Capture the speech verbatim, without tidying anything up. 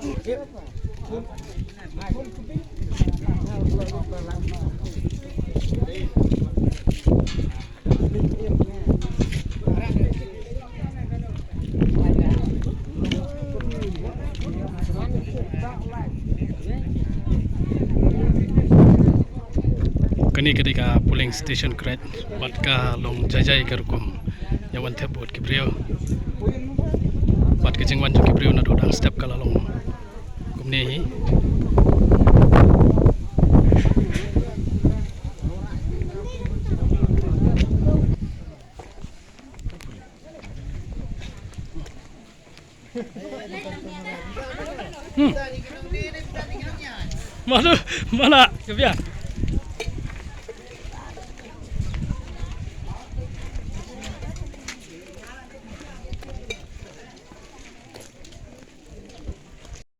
Kane ka dei ka polling station, kret, bad ka long jai jai ka rukom. Ïa wan thep vote ki briew. Bad ka jingwan jong ki briew naduh dang step ka la long kumne hi. Hmm. Mana, mana, ka biang.